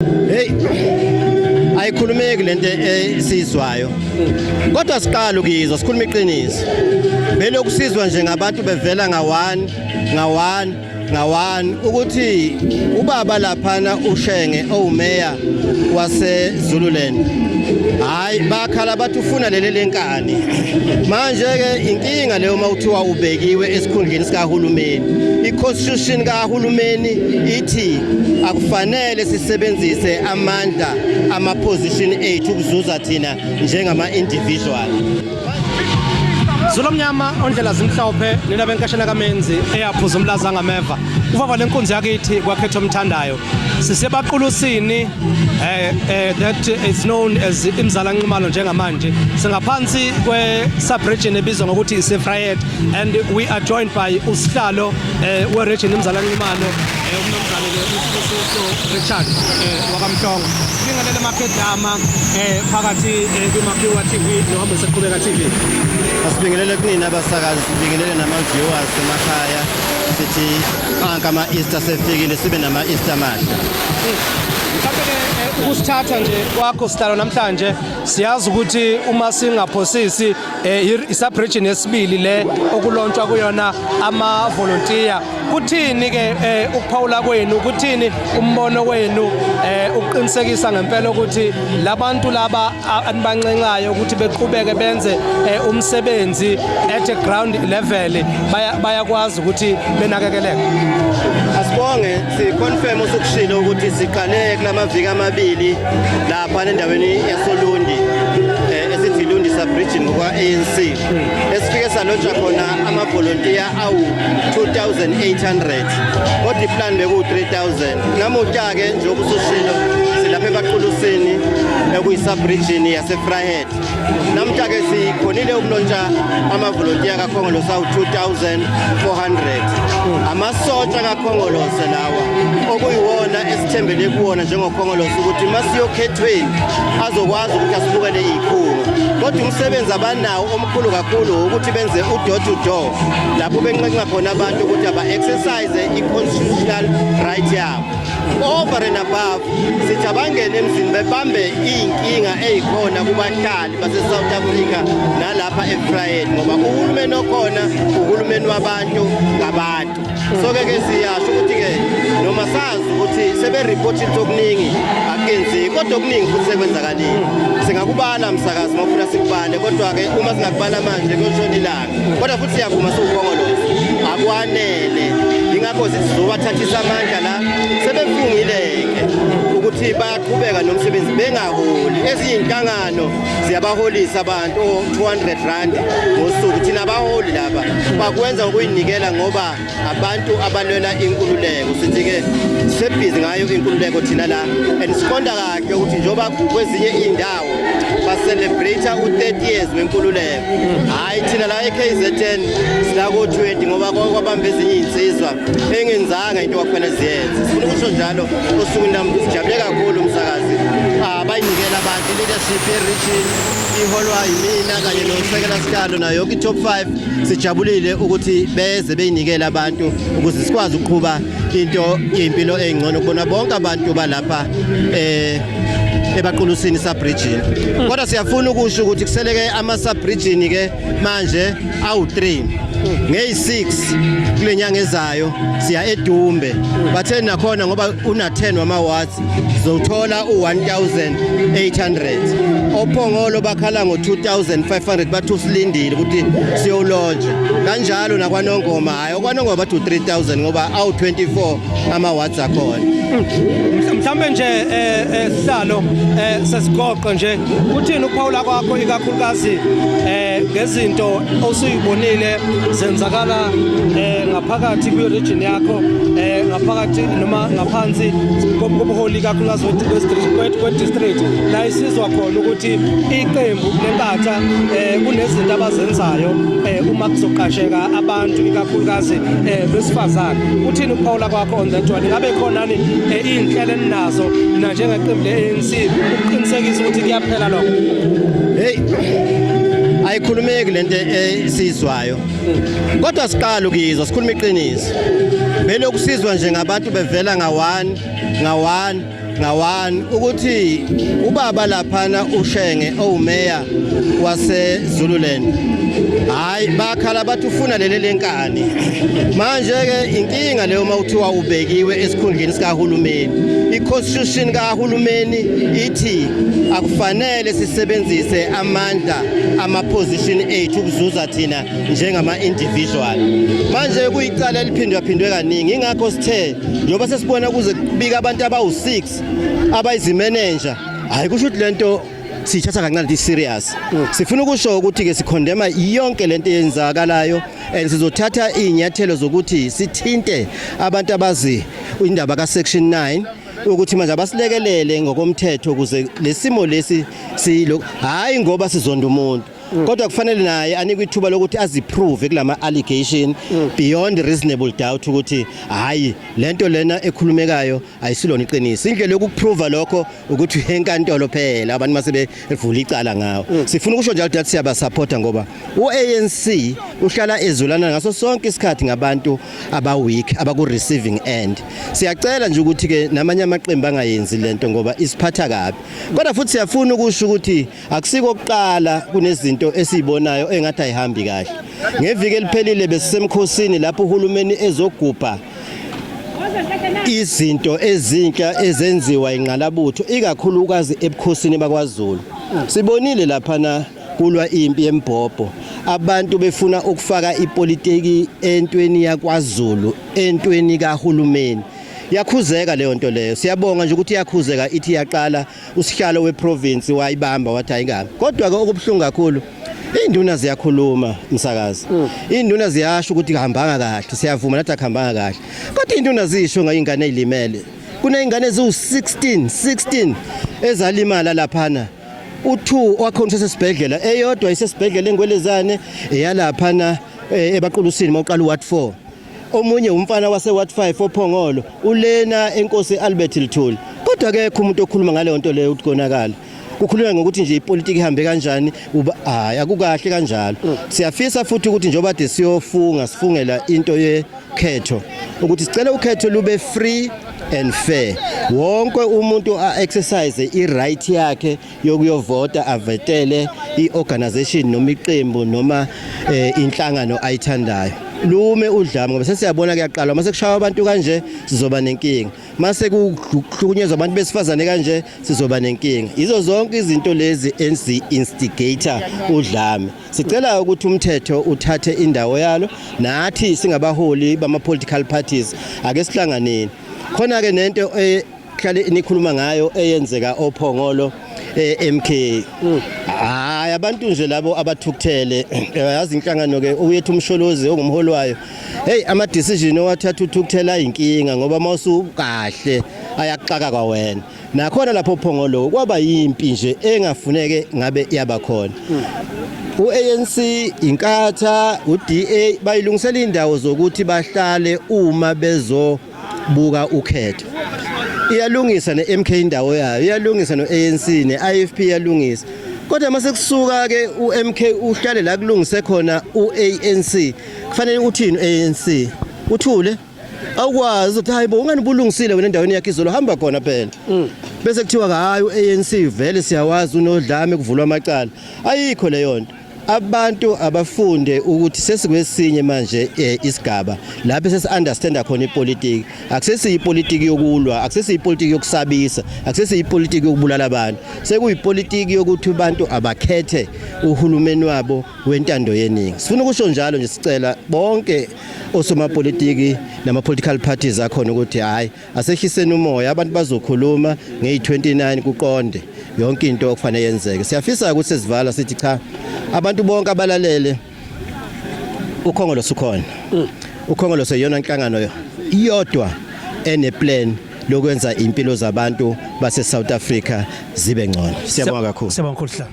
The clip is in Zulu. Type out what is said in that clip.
Hey, ayikhulumeki lento esizwayo. Kodwa siqala ukuyizwa, sikhuluma iqiniso. Belokhu sizwa nje ngabantu bevela nga-1 nga-1 nga-1 ukuthi ubaba laphana uShenge owumeya waseZululand, hayi, bakhala bathi ufuna leli lenkani. Manje ke inkinga leyo uma uthiwa ubekiwe esikhundleni sikahulumeni, i-constitution kahulumeni ithi akufanele sisebenzise amandla ama-position ethu ukuzuza thina njengama-individual. Zulu omnyama ondlela zimhlophe, nina benkashana kaMenzi eyaphuza umlaza ngameva, uvava lenkunzi yakithi kwakhetha omthandayo. Sisebaqulusini, that is known as iMzala Nxumalo. Njengamanje singaphansi kwe sub-region ebizwa ngokuthi ise-Vryheid, and we are joined by usihlalo we-region iMzala Nxumalo, umnumzane ke uSibusiso Richard wakaMhlongo. Sibingelele makhedama phakathi kwiMakhiwa TV nohambo seqhubeka TV. Asibingelele kunina abasakazi, sibingelele nama-viewers emakhaya. Sithi anka ama-Easter sefikile, sibe nama-Easter mahle. Mhlawumbe ke ukusithatha nje kwakho, sihlalo, namhlanje siyazi ukuthi uma singaphosisi i-sub-region yesibili le okulontshwa kuyona ama-volunteer. Kuthini ke ukuphawula kwenu, kuthini umbono wenu ukuqinisekisa ngempela ukuthi labantu laba anibanxenxayo ukuthi beqhubeke benze umsebenzi at a ground level bayakwazi ukuthi benakekeleke? Asibonge, si-confirm usukushilo ukuthi siqale kulamaviki amabili lapha endaweni yasoLundi, esithi Lundi sub-region ngokwa-ANC, esifike salontsha khona amavolontiya awu-2800, kodwa iplan bekuwu-3000. Namuhla-ke, njengoba usushilo, silapha eBaqulusini ekuyi-sub-region yaseVryheid. Namhla-ke sikhonile ukulontsha amavolontiya kaKhongolose awu-2400, amasotsha kaKhongolose lawa okuyiwona esithembele kuwona njengoKhongolose ukuthi masiyokhethweni azokwazi ukuthi asibukele iy'khungo. Kodwa umsebenzi abanawo omkhulu kakhulu ukuthi benze u-door to door, lapho benxenxa khona abantu ukuthi aba-exercise i-constitutional right yabo. Over and above, sithi abangene emzini bebambe iy'nkinga ey'khona kubahlali base-South Africa nalapha eVryheid, ngoba uhulumeni okhona uhulumeni wabantu ngabantu. So-ke ke siyasho ukuthi-ke noma sazi ukuthi seberipotile ukuthi okuningi akenzeki, kodwa okuningi futhi sekwenzakalile. Singakubala, msakazi, uma ufuna sikubale, kodwa-ke uma singakubala manje kuyoshona ilanga. Kodwa futhi siyavuma siwuKhongolose, akwanele. Ingakho sithi sizobathathisa amandla la sebefungile-ke ukuthi bayaqhubeka nomsebenzi bengaholi. Ezinye iy'nhlangano ziyabaholisa abantu o-R200 ngosuku, thina abaholi laba bakwenza ngokuyinikela ngoba abantu abalwela inkululeko. Sithi-ke sisebhizi ngayo inkululeko thina la, and siqonda kahle ukuthi njengoba kwezinye iy'ndawo ba-celebrate u-30 years wenkululeko, hhayi, thina la e-KZN sila ko-20, ngoba kwabamba ezinye iy'nsizwa engenzanga into kwakufanele ziyenze. Sifuna ukusho njalo osukwini lami, sijabule kakhulu, umsakazi. Bayinikela abantu i-leadership ye-region iholwa yimina kanye nosekela sihlalo nayo yonke i-top 5. Sijabulile ukuthi beze beyinikele abantu ukuze sikwazi ukuqhuba into impilo engcono kubona bonke abantu balapha eBaqulusini sub-region. Kodwa siyafuna ukusho ukuthi kuseleke ama sub-region ke manje awu-3. Ngeyi-6 kule nyanga ezayo siya eDumbe, bathe nakhona ngoba una 10 wama-wards zothola u-1800. OPhongolo bakhala ngo-2500, bathi usilindile ukuthi siyolontsha kanjalo. NakwaNongoma, hhayi, okwaNongoma bathi u-3000 ngoba awu-24 ama-wards akhona. Mhlawumbe nje sihlalo, sesigoqo nje, kuthini ukuphawula kwakho ikakhulukazi ngezinto osuyibonile zenzakala ngaphakathi kwi-region yakho, ngaphakathi noma ngaphansi kobuholi ikakhulukazi kwe-district, la isizwa khona ukuthi iqembu leNkatha kunezinto abazenzayo uma kuzoqasheka abantu ikakhulukazi besifazane? Uthini ukuphawula kwakho on that one? Ngabe khonani iy'nhlelo eninazo na njengeqembu le-ANC ukuqinisekisa ukuthi kuyaphela lokho? Hey, ayikhulumeki lento esizwayo, kodwa siqala ukuyizwa, sikhuluma iqiniso. Belokhu sizwa nje ngabantu bevela nga-1 nga-1 Nga-1 ukuthi ubaba laphana uShenge owumeya wase Zululand, hayi, bakhala bathi ufuna leli lenkani. Manje ke inkinga leyo mawuthiwa ubekiwe esikhundleni sikahulumeni, i-constitution kahulumeni ithi akufanele sisebenzise amandla ama-position ethu ukuzuza thina njengama-individual. Manje kuyicala eliphindwa phindwe kaningi, ingakho sithe njengoba sesibona kuze kubika abantu abawu-6 abayizimenenja, hayi, kusho ukuthi lento siyithatha kancane, serious. Sifuna ukusho ukuthi ke si-condemn-a yonke lento eyenzakalayo and sizothatha izinyathelo zokuthi sithinte abantu abazi indaba ka section 9 ukuthi manje abasilekelele ngokomthetho ukuze lesimo lesi silo. Hayi ngoba sizonda umuntu, kodwa kufanele naye anikwe ithuba lokuthi azi-prove kulama allegation beyond reasonable doubt ukuthi hayi, lento lena ekhulumekayo ayisilona iqiniso. Indlela yokuku-prove lokho ukuthi enkantolo phela abantu mase bevula icala ngawo. Sifuna ukusho njalo ukuthi siyaba-supporta ngoba uANC uhlala ezulana ngaso sonke isikhathi ngabantu aba-weak, abaku receiving end. Siyacela nje ukuthi ke namanye amaqembu angayenzi lento ngoba isiphatha kabi. Kodwa futhi siyafuna ukusho ukuthi akusiko kuqala kunezinto esizibonayo engathi ayihambi kahle. Ngeviki eliphelile besisemkhosini lapho uhulumeni ezogubha izinto ezintsha ezenziwa ingqalabutho, ikakhulukazi ebukhosini bakwaZulu. Sibonile laphana kulwa impi yembhobho, abantu befuna ukufaka ipolitiki entweni yakwaZulu, entweni kahulumeni. Yakhuzeka leyo nto leyo. Siyabonga nje ukuthi iyakhuzeka. Ithi yaqala, usihlalo we-province wayibamba wathi ayingabi. Kodwa ke okubuhlungu kakhulu, induna ziyakhuluma, msakazi, induna ziyasho ukuthi kuhambanga kahle. Siyavuma nathi akuhambanga kahle, kodwa induna zisho ngayingane ezilimele. Kuneyingane eziwu-16 16 ezalimala laphana. U2 wakhona usesibhedlela, eyodwa isesibhedlela eNgwelezane eyalaphana eBaqulusini mawuqala u-ward 4. Omunye umfana wase ward 5 oPhongolo, ulena enkosi Albert Luthuli. Kodwa akekho umuntu okhuluma ngaleyo nto leyo ukuthi konakala. Kukhulunywa ngokuthi nje ipolitiki ihambe kanjani uba. Hayi, akukahle kanjalo. Siyafisa futhi ukuthi njengoba de siyofunga, sifungela into yekhetho, ukuthi sicela ukhetho lube free and fair, wonke umuntu a-exercise i-right yakhe yokuyovota, avetele i-organization noma iqembu noma inhlangano ayithandayo. Lume udlame ngoba sesiyabona kuyaqala. Mase kushaya abantu kanje sizoba nenkinga, mase kuhlukunyezwa abantu besifazane kanje sizoba nenkinga. Izo zonke izinto lezi ezi-instigate-a udlame, sicela ukuthi umthetho uthathe indawo yalo. Nathi singabaholi bama political parties ake sihlanganeni khona ke nento hlale nikhuluma ngayo eyenzeka oPhongolo eMK. Hayi, abantu nje labo abathukuthele, yazi inhlangano ke uyethu uMsholozi ongumholi wayo. Hey, ama decision owathatha uthukuthela inkinga ngoba mawusukahle ayakuxaka kwawena. Nakhona lapho Phongolo kwaba yimpi nje engafuneke ngabe yaba khona. U-ANC, inkatha, uDA bayilungisela indawo zokuthi bahlale uma bezobuka ukhetho. Iyalungisa ne-MK indawo yayo, iyalungisa no-ANC, ne-IFP iyalungisa. Kodwa mase kusuka ke uMK uhlale la kulungise khona uANC, kufanele uthini uANC? Uthule. Awukwazi ukuthi hayi bo, ungani ubulungisile wena endaweni yakhe izolo, hamba khona phela. Bese kuthiwa hayi, uANC vele siyawazi unodlame, kuvulwa amacala. Ayikho leyo nto. Abantu abafunde ukuthi sesikwesinye manje isigaba lapho sesi-understanda khona ipolitiki. Akusesiyipolitiki yokulwa, akusesiyipolitiki yokusabisa, akusesiyipolitiki yokubulala abantu. Sekuyipolitiki yokuthi abantu abakhethe uhulumeni wabo wentando yeningi. Sifuna ukusho njalo nje, sicela bonke osomapolitiki nama-political parties akhona ukuthi hhayi, asehliseni umoya. Abantu bazokhuluma ngeyi-29, kuqonde yonke into okufanele yenzeke. Siyafisa ukuthi sesivala sithi cha, abantu bonke abalalele uKhongolose ukhona. UKhongolose iyona inhlangano iyodwa ene-plan lokwenza impilo zabantu base South Africa zibe ngcono. Siyabonga kakhulu. Siyabonga kakhulu, Sihlalo.